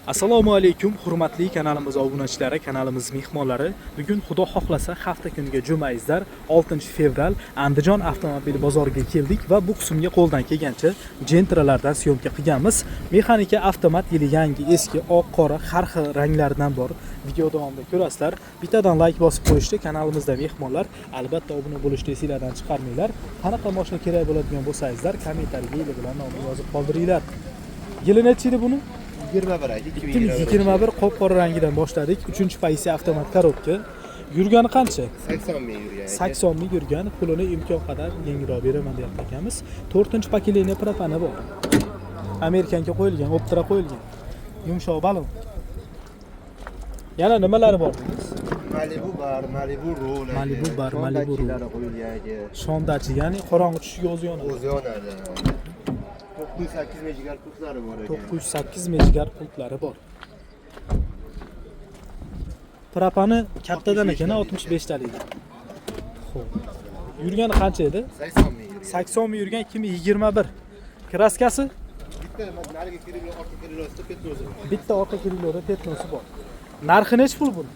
Assalomu alaykum, hurmatli kanalimiz obunachilari, kanalimiz mehmonlari. Bugun, Xudo xohlasa, hafta kuniga juma, azizlar, 6-fevral Andijon avtomobil bozoriga keldik va bu qismga qo'ldan kelgancha Gentralardan съёмка qilganmiz. Mexanika, avtomat, yili yangi, eski, oq, qora, har xil ranglaridan bor. Video davomida ko'rasizlar. Bittadan like bosib qo'yishdi, kanalimizda mehmonlar albatta obuna bo'lishni esinglardan chiqarmanglar. Qanaqa mashina kerak bo'ladigan bo'lsa, azizlar, kommentariyaga yili bilan nomini yozib qoldiringlar. Yili nechi edi buni? 21 aka. 2021, qop qora rangidan boshladik. Uchinchi pozitsiya, avtomat коробка. Yurgani qancha? 80 ming yurgan aka. 80 ming yurgan, pulini imkon qadar yengilroq beraman deyapti akamiz. To'rtinchi поколение, propani bor. Американка qo'yilgan, Optra qo'yilgan. Yumshoq balon. Yana nimalari bor dedingiz? Malibu bor, Malibu Roll aka. Malibu bor, Malibu Roll. Shondachiklari qo'yilgan aka. Shondachi, ya'ni qorong'i tushishiga o'zi yonadi. O'zi yonadi. 908 mejigar pultlari bor aka. 908 mejigar pultlari bor. Propani kattadan ekan, 65 talik. Xo'p. Yurgani qancha edi? 80 ming yurgan. 80 ming yurgan, 2021. Краска si? Bitta narigi крыло, orqa крыло sida пятно si bor. Bitta orqa крыло da пятно si bor. Narxi nechi pul buni?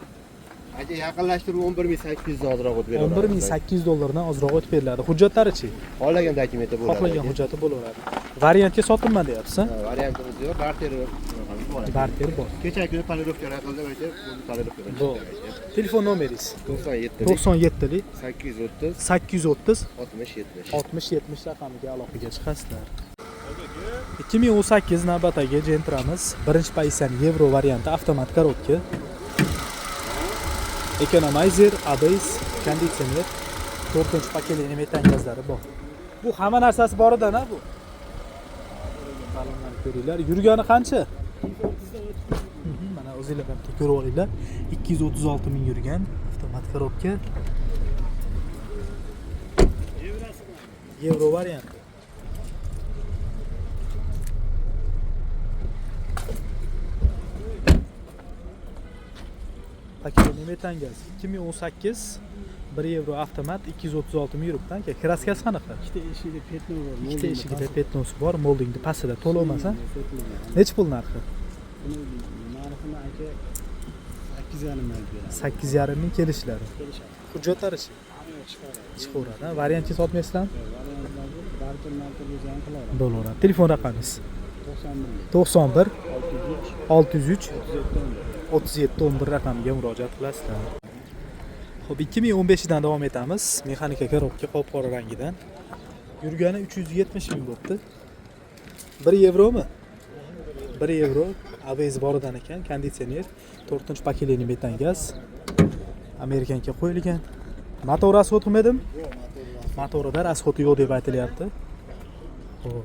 Aka, yaqinlashtirib 11 800 dan ozroq o'tib beradi. 11 800 dollardan ozroq o'tib beriladi. Hujjatlari-chi? Xohlagan dokumenti bo'ladi. Xohlagan aka. hujjati bo'laveradi. Variantga sotilma deyapsiz, a? Ha, variantimiz yo'q, barter bor. Barter bor. Kecha kuni полировка qildim aka, buni полировка Bo'ldi. Telefon nomeringiz? 97 97 lik 830 830 60 70. 60 70 raqamiga aloqaga chiqasizlar. 2018 navbatdagi Gentramiz, birinchi pozitsiyani yevro varianti, avtomat коробка. Economizer, ABS, konditsioner, to'rtinchi поколение, metan gazlari bor. Bu hamma narsasi bor edi, bu. Balonlarni ko'ringlar. Yurgani qancha? Mana o'zinglar ham bitta ko'rib olinglar. 236 ming yurgan, avtomat коробка. Yevro varianti. Поколение metan gaz, 2018, 1 yevro, avtomat, 236 ming yuribdi aka. Краска si qanaqa? Ikkita eshigida пятно bor. Ikkita eshigida пятно si bor, moldingni pastida, to'liq emas, a? Nechi pul narxi? Buni narxini, aka, 8,5 ming beradi. 8,5 ming kelishiladi. Kelishadi. Hujjatlari-chi? Hamma chiqaradi. Chiqaveradi. A? Variantga sotmaysizlarmi? Variantlar bor. Barter marter bo'lsa ham qilaveradi. Bo'laveradi. Telefon raqamingiz? 91 91 603 603 37 11. 37 11 raqamiga murojaat qilasizlar. Xo'p, 2015 dan davom etamiz. Mexanika коробка, qop qora rangidan. Yurgani 370 ming bo'pti. 1 yevromi? 1 yevro, ABS boridan ekan, konditsioner, 4-поколение, metan gaz. Американка qo'yilgan. Motor расход qilmadimi? Yo'q, motor. Motorida расход yo'q deb aytilyapti. Xo'p.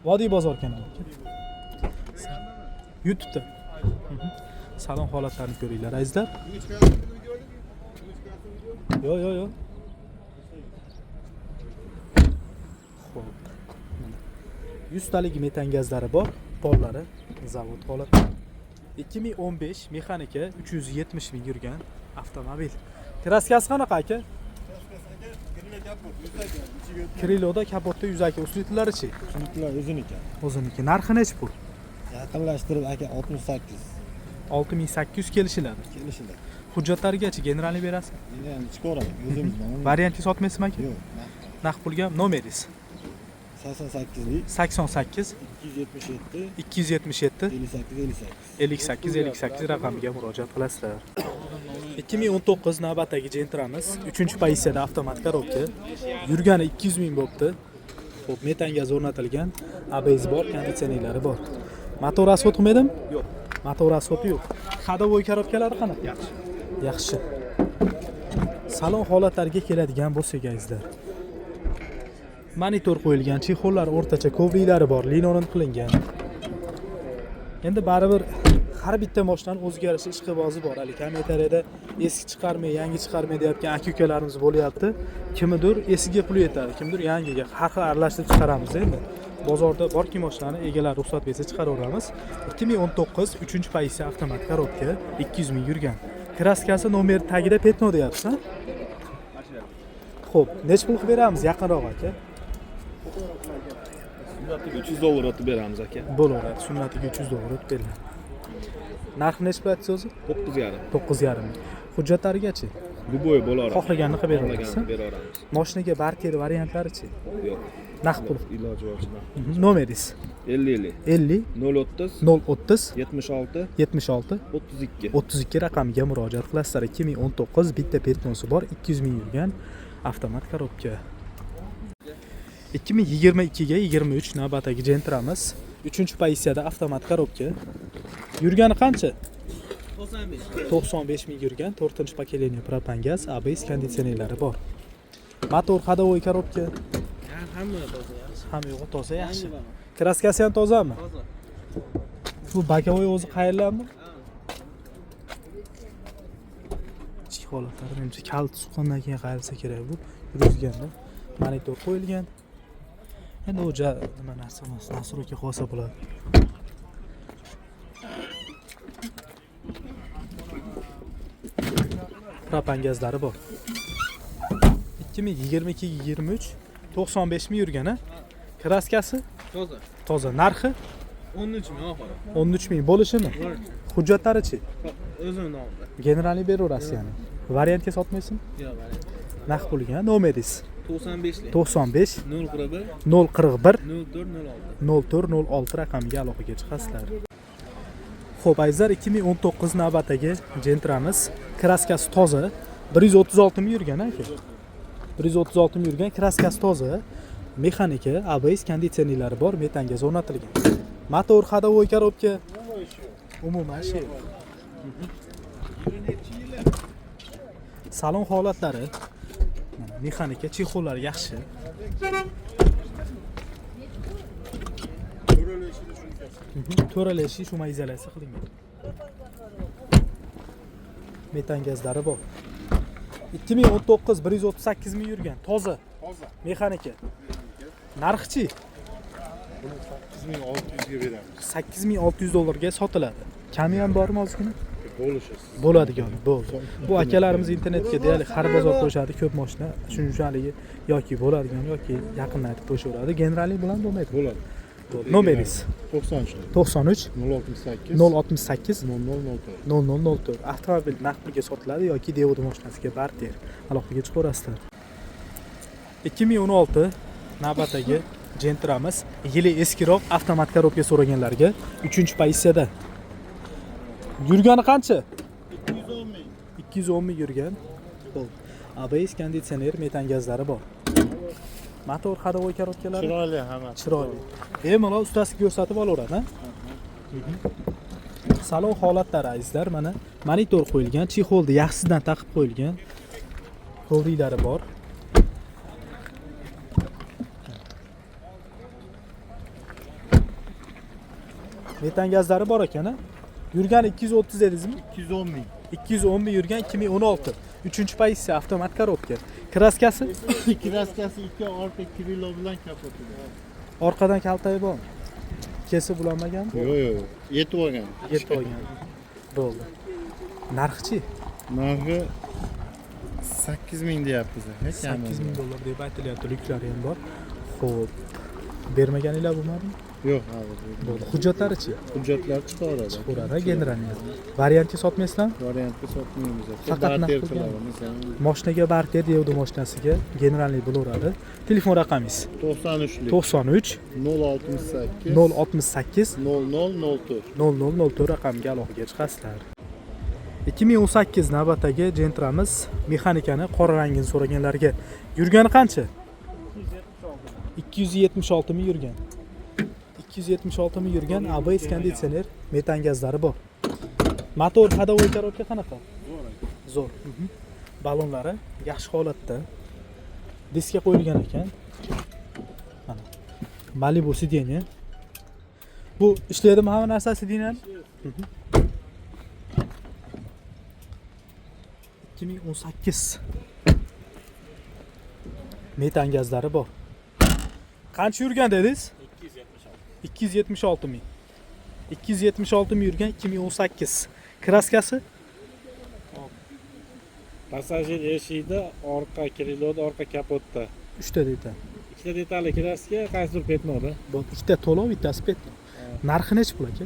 Vodiy bozor kanali. YouTube'da. Salon holatlarini ko'ringlar, azizlar. Yo'q, yo'q, yo'q. Xo'p. Mana. 100 talik metan gazlari bor, pollari zavod holati. 2015, mexanika, 370 ming yurgan avtomobil. Краска si qanaqa, aka? Крыло da, kapotda yuzaki, усилитель larichi? Tushuniblar, o'ziniki. O'ziniki. Narxi nechi pul? Yaqinlashtirib, aka, 68. 6800, kelishiladi. Kelishiladi. Hujjatlarigachi, генеральный berasiz? Endi chiqaveradi o'zimizdan. Variantga sotmaysizmi, aka? Yo'q. Naqd pulga nomeringiz? 88lik 88 277 277 58 58. 58 58 raqamiga murojaat qilasizlar. 2019 navbatdagi Gentramiz, 3 pozitsiyada, avtomat коробка. Yurgani 200 ming bo'pti. Xo'p, metan gaz o'rnatilgan, ABS bor, konditsionerlari bor. Motor расход qilmaydimi? Yo'q. Motor расход i yo'q. Ходовой коробка lari qanaqa? Yaxshi. Yaxshi. Salon holatlariga keladigan bo'lsak, azizlar. Monitor qo'yilgan, чехол lar o'rtacha, коврик lari bor, linoleum qilingan. Endi baribir har bitta mashinani o'ziga yarasha ishqibozi bor. Hali kommentariyada eski chiqarmay, yangi chiqarmay deyotgan aka ukalarimiz bo'lyapti. Kimnidir eskiga puli yetadi, kimdir yangiga. Har xil aralashtirib chiqaramiz endi. Bozorda borki mashinani egalari ruxsat bersa chiqaraveramiz. 2019, 3 pozitsiya, avtomat коробка, 200 ming yurgan. Краска si nomer tagida пятно deyapsiz, a? Xo'p, nechi pul qilib beramiz yaqinroq, aka? Sunnatiga $300 o'tib beramiz aka. Bo'laveradi. Sunnatiga $300 o'tib beriladi. Narxi nechi pul aytdingiz o'zi? 9,5. 9,5 ming. Hujjatlarigachi? Любой bo'laveradi. Xohlaganini qilib beraverasiz. Xohlaganini beraveramiz. Moshinaga barter variantlarichi? Yo'q. Naqd pul. Iloji boricha naqd. Nomeringiz? 50 50 030 030 76 76 32. 32 raqamiga murojaat qilasizlar. 2019 bitta petnosi bor, 200 ming yurgan avtomat korobka. 2022 ga 23 navbatdagi Gentramiz. 3-pozitsiyada avtomat korobka. Yurgani qancha? 95. 95 ming yurgan, 4-pokoleniya propan gaz, ABS konditsionerlari bor. Motor ходовой korobka, Hamma toza, yaxshi. hamma yo'g'i toza, yaxshi. Yangi balo. Kraskasi ham tozami? Toza. Bu боковой o'zi qayerlarmi? Ichki holatlari menimcha kalit suqqandan keyin qayrilsa kerak bu. Yurgizganda monitor qo'yilgan. Endi u ja nima narsa emas, настройка qilsa bo'ladi. Propan gazlari bor. 2022-23 95 ming yurgan, a? Kraskasi Toza. toza, narxi 13 ming oxiri. 13 ming bo'lishimi? Bor. Hujjatlarichi? O'zim nomida. Generalniy beraverasiz ya'ni. Variantga sotmaysizmi? Yo'q, variant. Naqd pulga nomeringiz 95 lik. 95 041 041 04 06. 04 06 raqamiga aloqaga chiqasizlar. Xo'p, azizlar, 2019 navbatdagi Gentramiz. Kraskasi toza, 136 ming yurgan aka. 136 ming yurgan, kraskasi toza, mexanika, ABS konditsionerlari bor, metan gaz o'rnatilgan. Motor ходовой korobka. Umuman shu. Salon holatlari, mana mexanika, chexollari yaxshi. To'rala eshik шумоизоляция qilingan. Metan gazlari bor. 2019 138 ming yurgan, toza. Toza. Mexanika. Narxichi? Buni 8600 ga beramiz. 8600 dollarga sotiladi. Kami ham bormi ozgina? Bo'lishi. Bo'ladigan bo'ldi. Bu akalarimiz internetga deyarli har bozor qo'yishadi, ko'p mashina. Shuning uchun haligi yoki bo'ladigan yoki yaqindan aytib qo'yishaveradi. Generallik bilan bo'lmaydi. Bo'ladi. Bo'ldi. Nomeringiz 93 93 068 068 0004. 0004. Avtomobil naqd pulga sotiladi yoki Daewoo mashinasiga barter. Aloqaga chiqaverasizlar. 2016 navbatdagi Gentramiz, yili eskiroq, avtomat korobka so'raganlarga 3-pozitsiyada. Yurgani qancha? 210 ming. 210 ming yurgan. Bo'ldi. ABS konditsioner, metan gazlari bor. Motor ходовой korobkalari Chiroyli hammasi. Chiroyli. Bemalol ustasi ko'rsatib olaveradi, ha? Salon holatlari azizlar, mana monitor qo'yilgan, chexolni yaxshisidan taqib qo'yilgan. Kovriklari bor. Metan gazlari bor ekan, a? Yurgani 230 dedingizmi? 210 ming. 210 ming yurgan, 2016. 3-pozitsiya avtomat korobka. Kraskasi Kraskasi ikki orqa крыло bilan kapoti. Orqadan kaltagi bormi? Kesib ulanmaganmi? Yo'q, yo'q. Yetib olgan. Yetib olgan. Bo'ldi. Narxichi? Narxi 8000 deyapmiz. 8000 dollar deb aytilyapti, lyuklari ham bor. Xo'p. Bermaganinglar bo'lmadimi? Yo'q, hozir. Bo'ldi. Hujjatlarichi? Hujjatlar chiqaradi. Chiqaveradi, generalniy. Variantga sotmaysizlarmi? Variantga sotmaymiz. Faqat Barter naqd pulga. qilamiz. Moshinaga barter Daewoo mashinasiga generalniy bo'laveradi. Telefon raqamingiz 93 93 068 068 0004. 0004 raqamiga aloqaga chiqasizlar. 2018 navbatdagi Gentramiz, mexanikani qora rangini so'raganlarga. Yurgani qancha? 276 ming yurgan. 276 ming yurgan, ABS konditsioner, metan gazlari bor. Motor ходовой korobka qanaqa? Zo'r. Ballonlari yaxshi holatda. Diska qo'yilgan ekan. Mana. Malibu сиденье. Bu ishlaydimi hamma narsa сиденье? 2018. Metan gazlari bor. Qancha yurgan dedingiz? 276 ming. 276 ming yurgan, 2018. Kraskasi? Passajir eshigida, orqa крыло da, orqa kapotda. 3 ta detal. Ikkita detali kraska, qaysidir пятно da. Bu ikkita to'lov, bittasi пятно. Narxi nechi pul aka?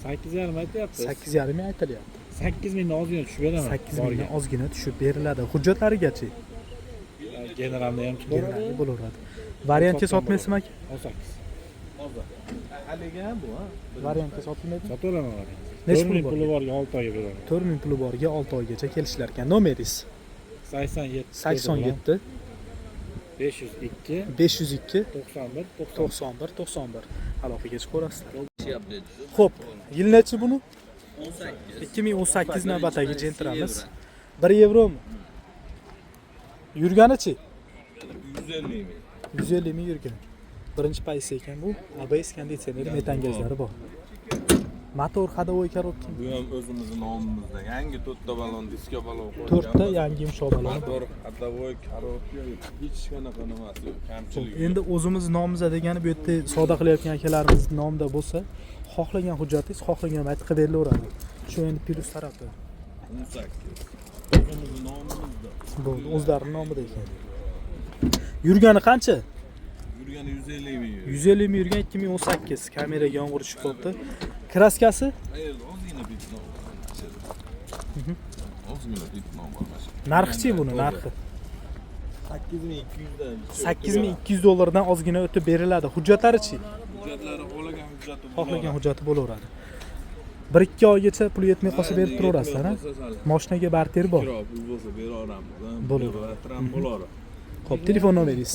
8,5 aytyapmiz. 8,5 ming aytilyapti. 8 mingdan ozgina tushib beraman. 8 mingdan ozgina tushib beriladi. Hujjatlarigachi? Generalni ham chiqaveradi. Generalni bo'laveradi. Variantga sotmaysizmi aka? 18. Haligi ham bu, ha? Variantga sotilmaydi. Sotaveraman variant. Nechi 4 pul ming bor? puli borga 6 oyga beraman. 4 ming puli borga 6 oygacha kelishilar ekan. Nomeringiz? 87 87 502 502 91 90. 91 91 aloqaga chiqaverasizlar. Xo'p, yil nechi buni? 2018 navbatdagi Gentramiz. 1 yevromi? Yurganichi? 150 ming. 150 ming yurgan. Birinchi pozitsiya ekan bu. ABS konditsioner, metan gazlari bor. Motor ходовой коробка. Bu ham o'zimizni nomimizda. Yangi to'rtta balon, diska balon qo'ygan. To'rtta yangi yumshoq baloni bor. Motor, ходовой, коробка, hech qanaqa nimasi yo'q, kamchiligi yo'q. Endi o'zimiz nomimizda degani bu yerda savdo qilayotgan akalarimiz nomida bo'lsa, xohlagan hujjatingiz xohlagan payt qilib berilaveradi. Shu endi plyus tarafi. 18. O'zimizni nomimizda. Bo'ldi, o'zlarini nomida ekan. Yurgani qancha? Yurgani 150 ming. 150 ming yurgan, 2018. Kameraga yomg'ir tushib qolibdi. Kraskasi? Qayerda ozgina пятно bor. Ozgina пятно bor mana shu. Narxichi buni narxi? 8200 dan. 8200 dollardan ozgina o'tib beriladi. Hujjatlarichi? Hujjatlari xohlagan hujjati Xohlagan hujjati bo'laveradi. 1-2 oygacha pul yetmay qolsa berib turaverasizlar, ha? Moshinaga barter bor. Kiro pul bo'lsa beraveramiz. Bo'laveradi. Barter ham bo'laveradi. Xo'p, telefon nomeringiz?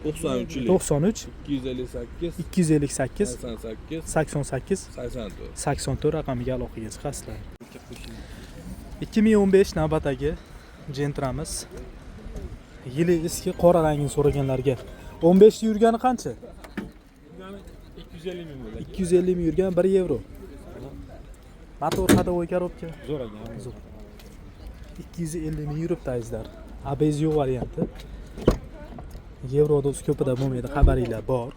93 93 258 258 88 88 84. 84 raqamiga aloqaga chiqasizlar. 2015 navbatdagi Gentramiz. Yili eski, qora rangini so'raganlarga. 15 yurgani qancha? 250 ming bo'ladi. 250 ming yurgan, 1 yevro. Motor ходовой коробка. Zo'r ekan. Zo'r. 250 ming yuribdi azizlar. ABS yo'q varianti. Yevroda o'zi ko'pida bo'lmaydi, xabaringlar bor.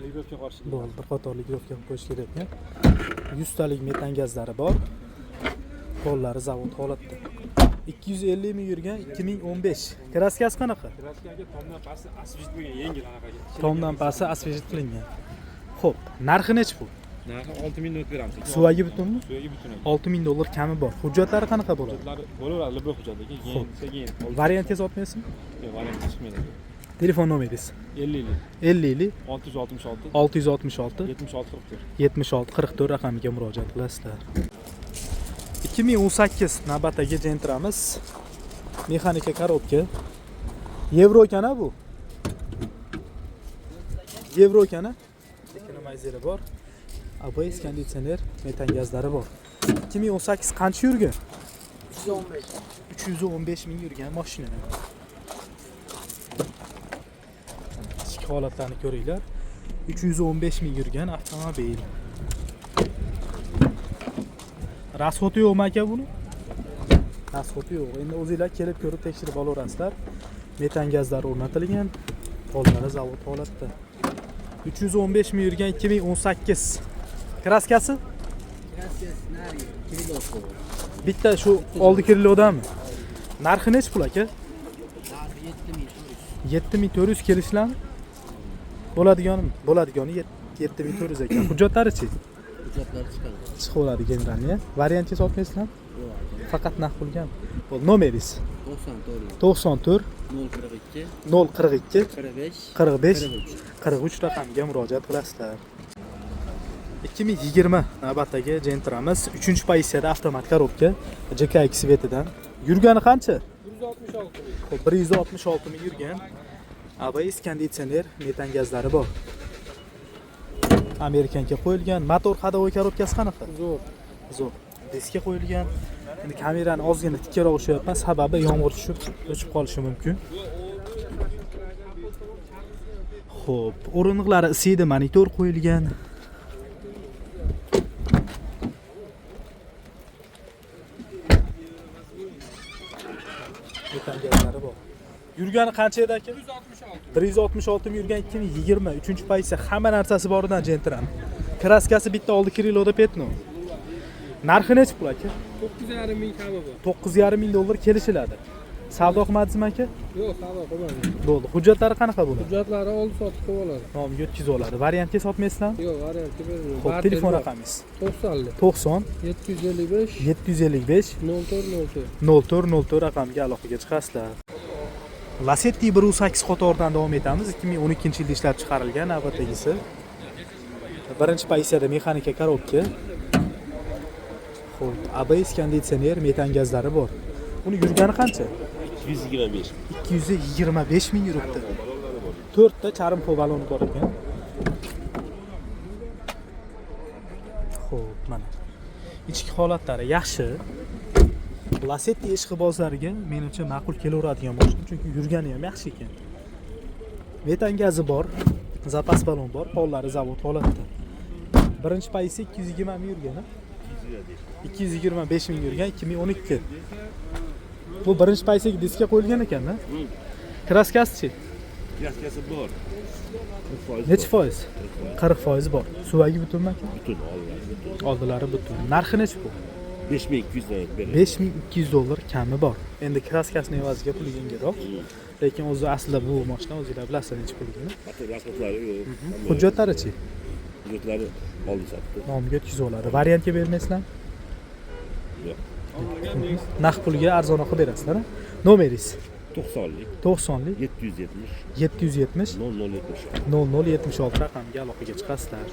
Ligovga qarshi. Bo'ldi, bir qator ligovka qilib qo'yish kerak ekan. 100 talik metan gazlari bor. Qo'llari zavod holatda. 250 ming yurgan, 2015. Kraskasi qanaqa? Kraskaga tomdan pasti освежить bo'lgan, yengil anaqaga. Tomdan pasti освежить qilingan. Xo'p, narxi nechi pul? Narxi 6000 o'tib beramiz. Suvagi butunmi? Suvagi butun. 6000 dollar kami bor. Hujjatlari qanaqa bo'ladi? Hujjatlari bo'laveradi, любой hujjat aka. Keyin keyin. Variantga sotmaysizmi? Yo'q, variant chiqmaydi. Telefon nomeringiz? 50 50 666 666 76 44. 76 44 raqamiga murojaat qilasizlar. 2018 navbatdagi Gentramiz. Mexanika коробка. Yevro ekan bu. Yevro ekan. Ekonomizeri bor. ABS konditsioner, metan gazlari bor. 2018 qancha yurgan? 315. 315 ming yurgan mashina. Ichki holatlarni ko'ringlar. 315 ming yurgan avtomobil. Расход i yo'qmi aka buni? Расход i yo'q. Endi o'zinglar kelib ko'rib tekshirib olaverasizlar. Metan gazlari o'rnatilgan. Qo'llari zavod holatda. 315 ming yurgan, 2018. Kraskasi? Bitta shu oldi крыло dami? Narxi nechi pul aka? 7400 kelishlarmi? Bo'ladiganimi? Bo'ladigani 7400 ekan. Hujjatlarichi? Hujjatlari chiqadi. Chiqaveradi generalniy. Variantga sotmaysizlarmi? Faqat naqd pulgami? Bo'ldi, nomeringiz? 94 94 042 042 45 45 43 raqamiga murojaat qilasizlar. 2020 navbatdagi Gentramiz 3-pozitsiyada, avtomat коробка, JKX цвет idan. Yurgani qancha? 166 ming. Xo'p, 166 ming yurgan. ABS konditsioner, metan gazlari bor. Американка qo'yilgan. Motor ходовой коробка si qanaqa? Zo'r. Zo'r. Diska qo'yilgan. Endi kamerani ozgina tikkaroq ushlayapman, sababi yomg'ir tushib o'chib qolishi mumkin. Xo'p, o'rindiqlari isiydi, monitor qo'yilgan. Metan gazlari bor. Yurgani qancha edi aka? 166. 166 ming yurgan, 2020, 3-pozitsiya, hamma narsasi boridan Gentrani. Kraskasi bitta oldi крыло da пятно. Narxi nechi pul aka? 9,5 ming kami bor. 9,5 ming dollar kelishiladi. Savdo qilmadingizmi aka? Yo'q, savdo qilmadim. Bo'ldi. Hujjatlari qanaqa buni? Hujjatlari oldi sotib qilib oladi. Nomiga o'tkazib oladi. Variantga sotmaysizlarmi? Yo'q, variantga bermayman. Xo'p, telefon raqamingiz. 90 90 755 755 04 04. 04 04 raqamiga aloqaga chiqasizlar. Lacetti 1.8 qatoridan davom etamiz. 2012-yilda ishlab chiqarilgan navbatdagisi. Birinchi pozitsiyada mexanika korobka. Xo'p, ABS konditsioner, metan gazlari bor. Uni yurgani qancha? 225. 225 ming yuribdi. To'rtta charm baloni bor ekan. Xo'p, mana. Ichki holatlari yaxshi. Lacetti ishqibozlariga menimcha ma'qul kelaveradigan mashina, chunki yurgani ham yaxshi ekan. Metan gazi bor, zapas balon bor, pollari zavod holatda. Birinchi pozitsiya 220 ming yurgan, a? 225 ming yurgan 2012. Bu birinchi pozitsiyaga diska qo'yilgan ekanda. Kraskasichi? Kraskasi bor. 40%. Nechi foiz? 40 foiz bor. Suvagi butunmi aka? Butun oldilari butun. Oldilari butun. Narxi nechi bu? 5200 dan beradi. 5200 dollar kami bor. Endi kraskasini evaziga puli yengilroq. Lekin o'zi aslida bu mashina o'zinglar bilasizlar necha pulligini. Rasxodlari yo'q. Hujjatlarichi? Hujjatlari oldi sotdi. Nomiga o'tkazib oladi. Variantga bermaysizlar? Yo'q. Naqd pulga arzonroq qilib berasizlar. A? Nomeringiz 90lik 90lik 770 770 0076. 0076 raqamiga aloqaga chiqasizlar.